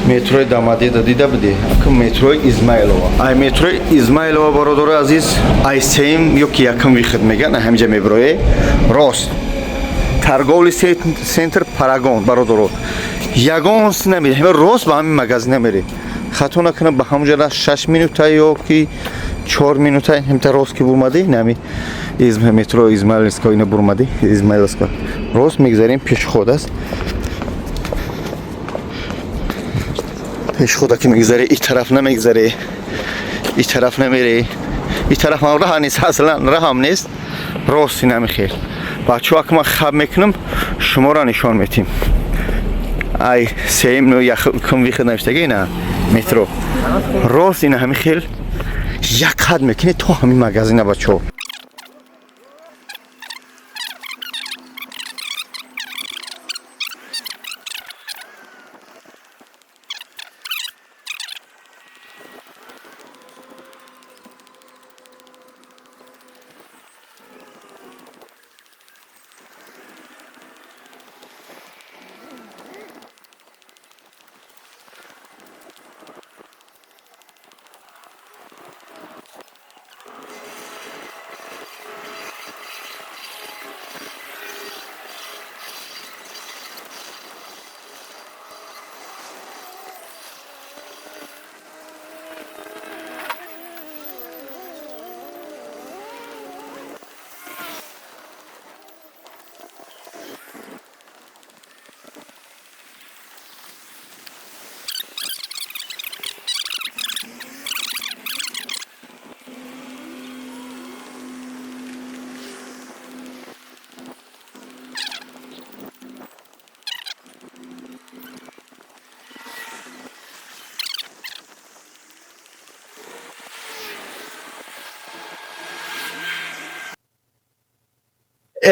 Метрои Домодедово дида будӣ? Ку метрои Измайлова. Ай метрои Измайлова, бародари азиз, ай сеюм ё ки якум выход меган, ҳаминҷа мебироe. Рост. Торговый центр Парагон, бародаро. Ягон си намери. Ҳама рост ба ҳамин магазин намери. Хато накунам, ба ҳамонҷа 6 минута ё ки 4 минута ҳамта рост ки бурмадӣ, нами метро Измайловска ина бурмадӣ, Измайловска. Рост мегзарем, пешход аст. Пешхода ки мегзаре, и тараф намегзаре, и тараф намере, и тараф ҳам раҳа нест, аслан раҳам нест. Рости намихел. Бачаҳо, ака ман хаб мекунам, шуморо нишон метим. Ай сеюм ну якум выход навиштаги ина метро. Рост ина ҳами хел як қад мекунед то ҳамин магазина, бачаҳо.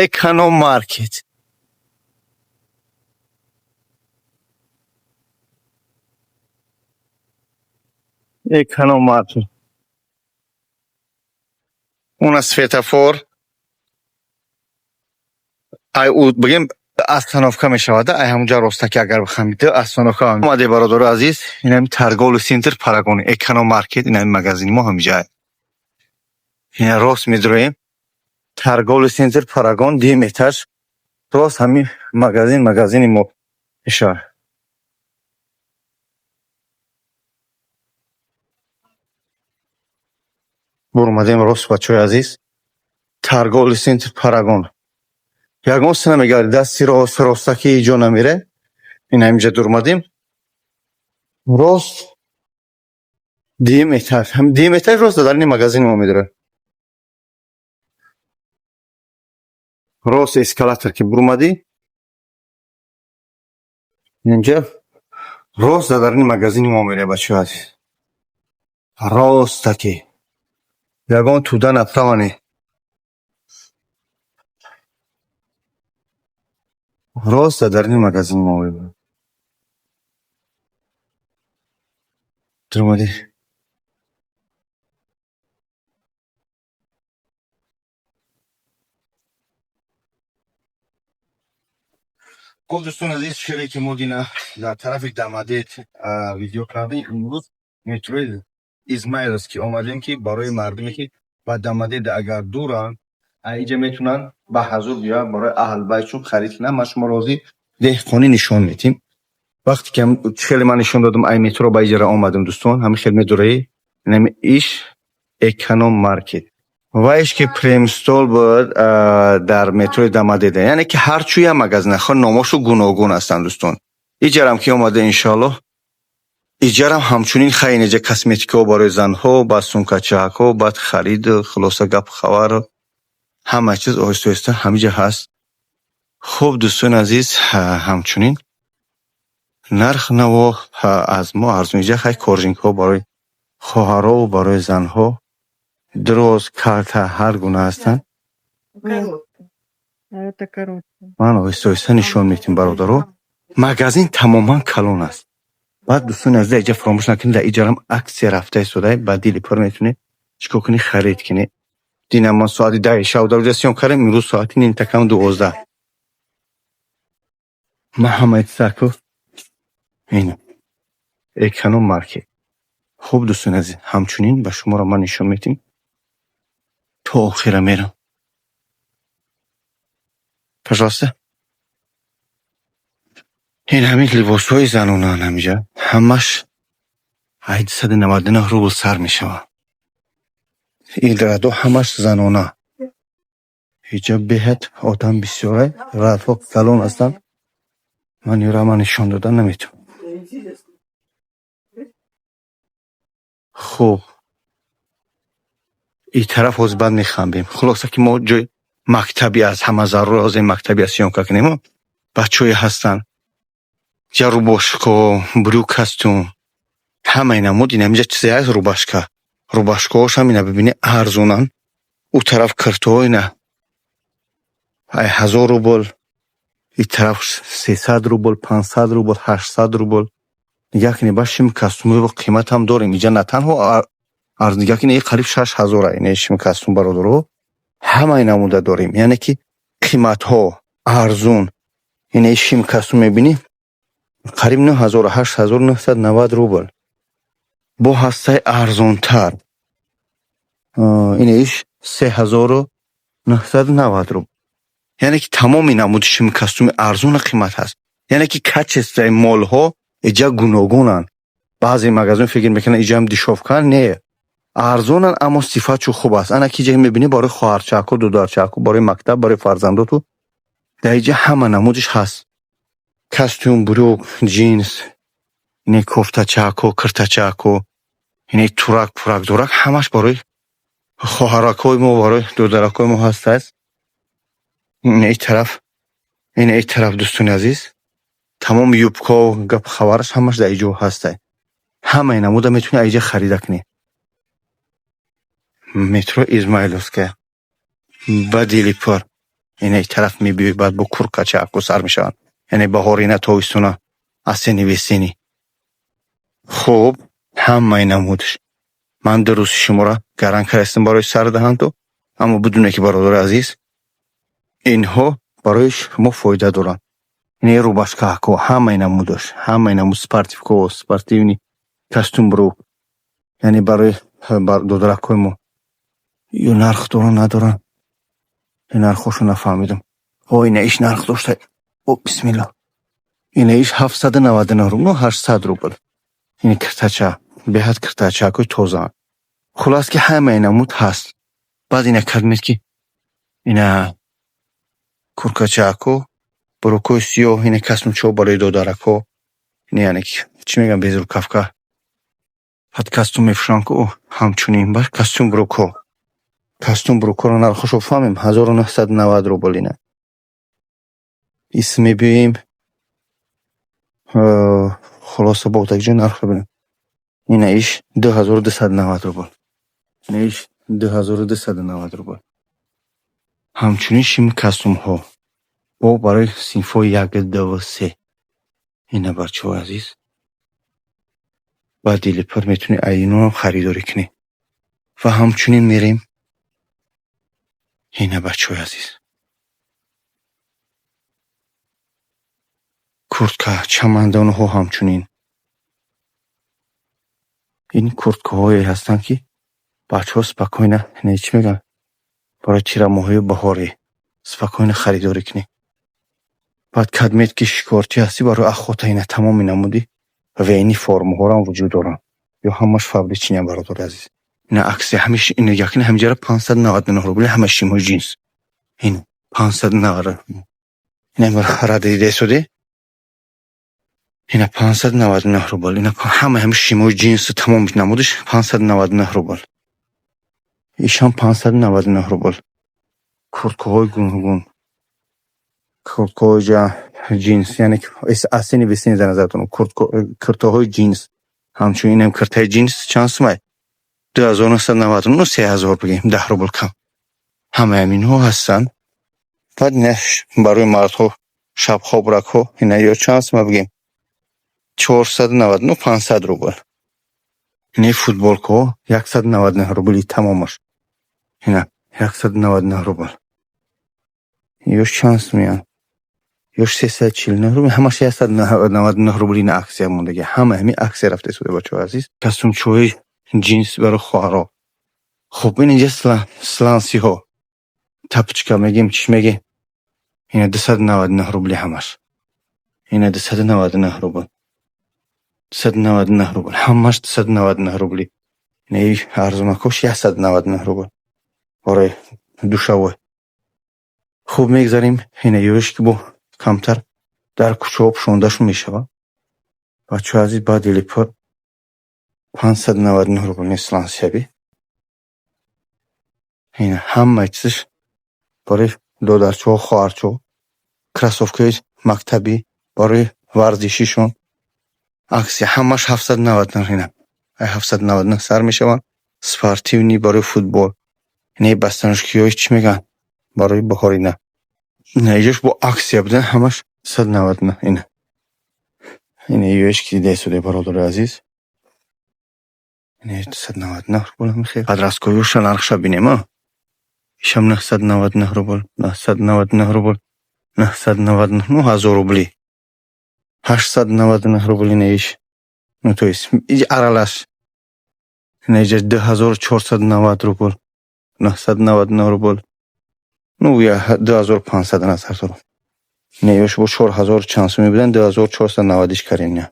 Эконом Маркет. Эконом Маркет. Уна светофор. Ай у бигем остановка мешавад, ай ҳамунҷа ростаки агар бихамида остановка омаде, бародари азиз, инами торговый центр Парагон, Эконом Маркет, инами магазини мо ҳамиҷа. Ина рост медроем. Торговый центр Парагон, дуюм этаж. Рост ҳамин магазин, магазини мо мешавад. Бурмадем рост, бачаҳои азиз. Торговый центр Парагон. Ягон си намегарди, дасти рост, ростаки ҷо намере. Ин ҳаминҷа дурмадем. Рост дуюм этаж. Ҳам дуюм этаж рост дар ин магазини мо медорад. Рост эскалатор ки бурмадӣ, инҷа рост дар ин магазини мо мере, бачаҳои азиз. Ростаки. Ягон туда направо не. Рост дар ин магазини мо мебарад. Дурмадӣ. Хуб, дӯстони азиз, шере ки мо дина дар тарафи Домодедово видео кардем, имрӯз метрои Измайловский омадем, ки барои мардуме ки ба Домодедово агар дуранд, инҷа метавонанд ба ҳазур биёянд, барои аҳл байтшон харид кунанд. Ман шуморо ҳозир деҳқонӣ нишон медиҳем. Вақте ки хеле ман нишон додам, ай метро ба иҷара омадем, дӯстон, ҳамин хел медораи инами иш Эконом Маркет. Ва иш ки премстол буд дар метрои Домодедово, яъне ки ҳар чӯя магазина, хо номошу гуногун ҳастанд, дӯстон. Иҷарам ки омада, иншоаллоҳ, иҷарам ҳамчунин хай инҷа косметикаҳо барои занҳо, баъд сумкачаҳакҳо, баъд харид, хулоса гап хабар, ҳама чиз оҳиста оҳиста ҳамиҷа ҳаст. Хуб, дӯстони азиз, ҳамчунин нарх наво аз мо арзон. Иҷа хай коржинкаҳо барои хоҳарову барои занҳо, дроз, карта ҳар гуна ҳастанд. Это коротко. Ман оҳиста оҳиста нишон медиҳем, бародаро. Магазин тамоман калон аст. Баъд, дӯстони азиз, иҷа фаромӯш накунед, дар иҷарам аксия рафта истода, ба дили пур метавонед чикор кунед, харид кунед. Дина ман соати 10 шаб дар оҷа съём кардем, имрӯз соати нимтакам 12. Ман ҳамаи чизаку ина. Эконом маркет. Хуб, дӯстони азиз, ҳамчунин ба шуморо ман нишон медиҳем. То охира мерам. Пожалуйста. Ин ҳамин либосҳои занонаанд. Ҳамиҷа ҳамаш 899 рубл сар мешавад. Ин рядо ҳамаш занона. Иҷа беҳад одам бисёра, рядҳо калон ҳастанд. Ман инро ман нишон дода наметавонам. Хуб, ин тараф ҳозир баъд мехамбем. Хулоса, ки мо ҷои мактаби аз ҳама зарур ҳозир мактаби аз съёмка кунем. Бачаҳое ҳастанд. Ҷа рубошко, брюк, костюм, ҳамаи намуд. Ин ҳаминҷа чизе ҳаст, рубашка. Рубашкаҳошам ина бибинӣ, арзонанд. Ӯ тараф киртоҳо ина ай 1000 рубл, ин тараф 300 рубл, 500 рубл, 800 рубл. Нигаҳ кунед, ба шим костюмҳои қиматам дорем. Инҷа на танҳо арз, нигаҳ кунед, ин қариб 6000 ина шим костюм, бародаро. Ҳамаи намуда дорем. Яъне ки қиматҳо арзун. Ина шим костюм мебинӣ, қариб 9000, 8990 рубл. Бо ҳастаи арзонтар. Ина иш 3990 рубл. Яъне ки тамоми намуди шим костюми арзону қимат ҳаст. Яъне ки качествои молҳо иҷа гуногунанд. Баъзе магазин фикр мекунанд, иҷаам дешёвка. Не, арзонанд, аммо сифатшо хуб аст. Ана ки иҷа мебинӣ, барои хоҳарчаку, додарчаку, барои мактаб, барои фарзандоту дар иҷа ҳама намудиш ҳаст. Костюм, брюк, ҷинс, ине кофтачаку, киртачаку, ине турак, пурак, дурак, ҳамаш барои хоҳаракҳои мо, барои додаракҳои мо ҳастааст. Ина ин тараф, ина ин тараф, дӯстони азиз, тамоми юбкао, гап хабараш ҳамаш дар иҷо ҳастай. Ҳамаи намуда метавонӣ аз иҷа харида кунӣ. Метро Измайловская. Ба дили пур. Ина ин тараф мебиёй, баъд бо куркачаку сар мешаванд. Яъне баҳорина, тобистона, осенний, весенний. Хуб, ҳамаи намудаш. Ман дурусти шуморо гаранг кардастам барои сардаҳанто, аммо бидуне ки, бародари азиз, инҳо барои шумо фоида доранд. Ин рубашкаҳо, ҳамаи намудаш, ҳамаи намуд спортивко, спортивный костюм, брюк, яъне барои додаракҳои мо. Ё нарх доранд, надоранд? Нархҳошо нафаҳмидам. О, ина иш нарх дошта. О, бисмилло. Ина иш 799 рубл, ну 800 рубл. Ин киртача, беҳад киртачакҳои тозаанд. Хулас ки ҳамаи намуд ҳаст. Баъд ина кадмед ки ина куркачаку, брюкҳои сиёҳ, ина костюмчаҳо барои додаракҳо. Ина яъне чӣ мегӯям, безрукавка. Баъд костюм мепӯшанд ку, ҳамчунин баъд костюм брюкҳо. Костюм брюкҳоро нархошо фаҳмем, 1990 рубл ина. Ис мебиёем. Хулоса, бо такҷо нархро бинем. Ина иш 2290 рубл. Ина иш 2290 рубл. Ҳамчунин шими костюмҳо. Бо барои синфҳои як, дуву се. Ина, бачаҳои азиз. Ба дили пур метавонӣ аз инҳоам харидорӣ кунӣ. Ва ҳамчунин мерем. Ина, бачаҳои азиз. Куртка, чамандонҳо ҳамчунин. Ин курткаҳое ҳастанд, ки бачаҳо спокойно, не, чӣ мегӯянд, барои тирамоҳию баҳорӣ спокойно харидорӣ кунӣ. Баъд кадмед ки шикорчӣ ҳастӣ, барои охота ина тамоми намуди военный формаҳоам вуҷуд доранд. Ё ҳамаш фабричныянд, бародари азиз. Ина акси ҳамиш ина якин ҳамиҷара 599 рубли ҳама шимҳои ҷинс. Ин 590. Ина рада дидаисодӣ? Ина 599 рубл. Ина ҳама ҳами шимҳои ҷинсу тамоми намудиш 599 рубл. Ишам 599 рубл. Курткаҳои гуногун. Курткаҳои ҷинс, яъне осенний, весенний дар назар дорам. Курткаҳои ҷинс. Ҳамчунин инам киртаи ҷинс чанд сумай? 2999, 3000 бигем, 10 рубл кам. Ҳамаи ҳаминҳо ҳастанд. Баъд ина барои мардҳо шабхобракҳо, ина ё чанд сума бигем? 499, 500 рубл. Ини футболкаҳо 199 рубли тамомаш. Ина 199 рубл. Ё чанд сумиянд? Ёш 349 рубл, ҳамаш 199 рубл. Ина акция мондаги, ҳама ҳамин акция рафта истода, бачаҳои азиз. Костюмчаҳои ҷинс барои хоҳарҳо. Хуб, ин инҷа слансиҳо, тапочка мегем, чӣ мегем, ина 299 рубли ҳамаш. Ина 299 рубл, 299 рубл, ҳамаш 299 рубли. Ина арзонакош 199 рубл барои душевой. Хуб, мегзарем. Ина ёш ки бо камтар дар кӯчаҳо пӯшондашон мешавад, бачаҳои азиз. Ба дили пур 599 рубл не слансияби. Ина ҳамаи чизаш барои додарчаҳо, хоҳарчаҳо, кроссовкаи мактабӣ, барои варзишишон акция, ҳамаш 799. Ина 799 сар мешаванд. Спортивный, барои футбол, ина босоножкиҳои, чӣ мегӯянд, барои баҳорина. Ина иҷош бо акция будан, ҳамаш 199. Ина ёш ки дида истодаи, бародари азиз, ина 199 рубл. Ҳамихел подростковиёша нархша бинем. А ишам 999 рубл, 999 рубл, 999, ну, 1000 рубли, 899 рубл. Ина иш, ну, то есть иҷ аралаш. Ина иҷа 2490 рубл, 999 рубл, ну, я 2500 назар дорам. Ина ёш бо 4000 чанд сум мебудан, 2490 иш кардем. Ина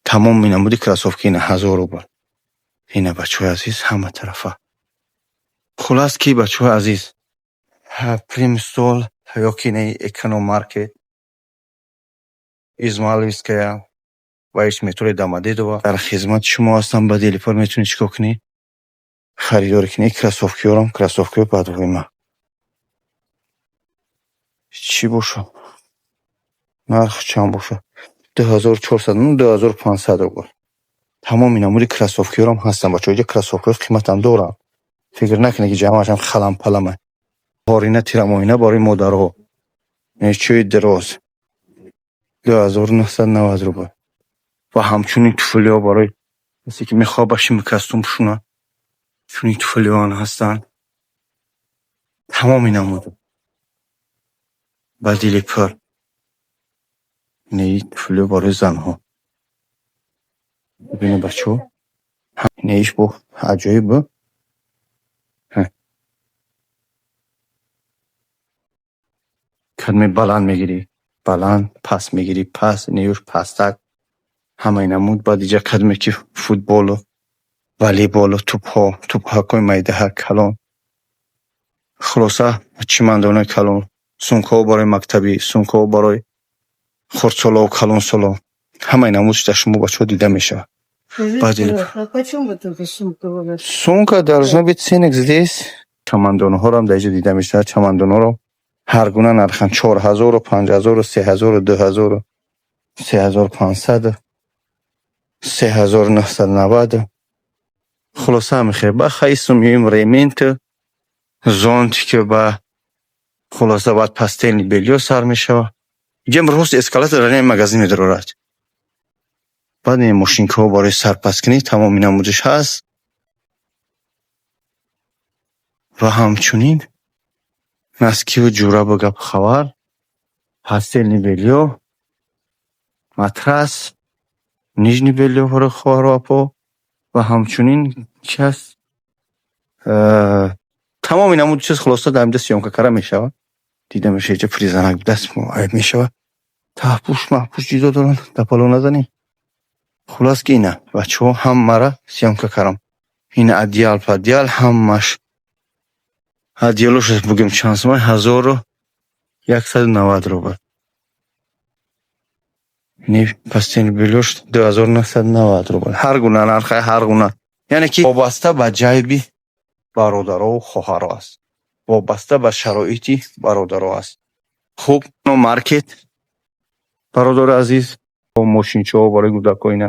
тамом ина буди кроссовки, ина 1000 рубл. Ина, бачаҳои азиз, ҳама тарафа. Хулас ки, бачаҳои азиз, Примстол ё ки ина Эконом-маркет, Измайловская ва иш метрои Домодедово дар хизмати шумо ҳастам. Ба дили пур метавонед чӣ кор кунед? Харидорӣ кунед. Кроссовкиҳорам, кроссовкиҳо бадвоима чӣ бошад, нарх чанд бошад? 2400, ну, 2500 рубл. Тамоми намуди кроссовкиҳорам ҳастанд, бачаҳо. Иҷа кроссовкиҳо қиматам доранд, фикр накунед, ки ҷамъашам халам-палама. Баҳорина, тирамоҳина барои модарҳо чӯи дароз 2990 рубл. Ва ҳамчунин туфлиҳо барои касе ки мехоҳад ба шими костюм пӯшонад, чунин туфлиҳоам ҳастанд. Тамоми намуд ба дили пур. Инаи туфлиҳо барои занҳо. Бибинед, бачаҳо, инаиш бо аҷоиб бу. Кадме баланд мегирӣ, баланд, паст мегирӣ, паст, инаёш пастак. Ҳамаи намуд. Баъд иҷа кадме ки футболу волейболу тӯбҳо, тӯбҳакҳои майдаҳа, калон. Хулоса, чемондонои калон, сумкаҳо барои мактабӣ, сумкаҳо барои хурдсолову калонсоло. Ҳамаи намудш дар шумо, бачаҳо, дида мешавад. А почем вот эта сумка у вас? Сумка должна быть ценник здесь. Чамандонҳоро дар иҷо дида мешавад. Чамандонҳоро ҳар гуна нарханд: 4000-у, 5000-у, 3000-у, 2000-у, 3500-у, 3990-у. Хулоса, ҳамихел. Ба хаистум меоем, ременту, зонтики, ба хулоса, баъд постельный бельё сар мешавад. Иҷам рост эскалатор дар ин магазин медарорад. Баъд ин мошинкаҳо барои сарпасткунӣ, тамоми намудиш ҳаст. Ва ҳамчунин носкиву ҷӯрабу гапу хабар, постельный бельё, матрас, нижний бельё барои хоҳару апо ва ҳамчунин чи ҳаст? Тамоми намуди чиз, хулоса, дар инҷа съёмка карда мешавад. Дида мешавад, иҷа призанак даст айб мешавад. Таҳпӯш маҳпӯш ҷидо доранд, дапало назанем. Хулас ки, ина, бачаҳо, ҳамаро съёмка кардам. Ина одеял падеял ҳамаш. Одеялош бигӯем чанд сумай? 1190 рубл. Ини постельный бельёш 2990 рубл. Ҳар гуна нарха, ҳар гуна. Яъне ки вобаста ба ҷайби бародарову хоҳаро аст. Вобаста ба шароити бародаро аст. Хуб, маркет, бародари азиз, мошинчаҳо барои кӯдакҳо, ина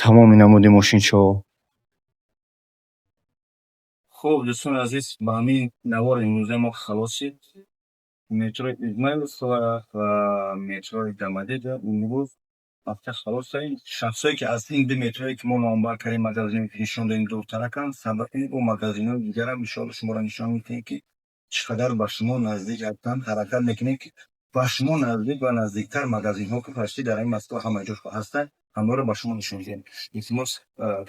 тамоми намуди мошинчаҳо. Хуб, дӯстони азиз, ба ҳамин навори имрӯзаи мо халос шид. Метрои Измайловская ва метрои Домодедово имрӯз рафта халос шудем. Шахсое ки аз ин ду метрое ки мо номбар кардем, магазиное ки нишон додем, дуртараканд, сабр кунед, бо магазинҳои дигарам иншоалло шуморо нишон медиҳем, ки чӣ қадар ба шумо наздик ҳастанд. Ҳаракат мекунем, ки Ба шумо наздик ва наздиктар магазинҳо, ки почти дар ин Москва ҳама ҷо ҳастанд, ҳамаро ба шумо нишон диҳем. Илтимос,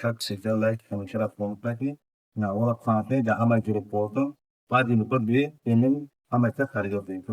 как всегда, лайк, ҳамешара фаромӯш накунед, навора паҳн кунед дар ҳамаи гурӯҳҳоятон. Баъди муддат биёед, ҳамаи харидор кунед.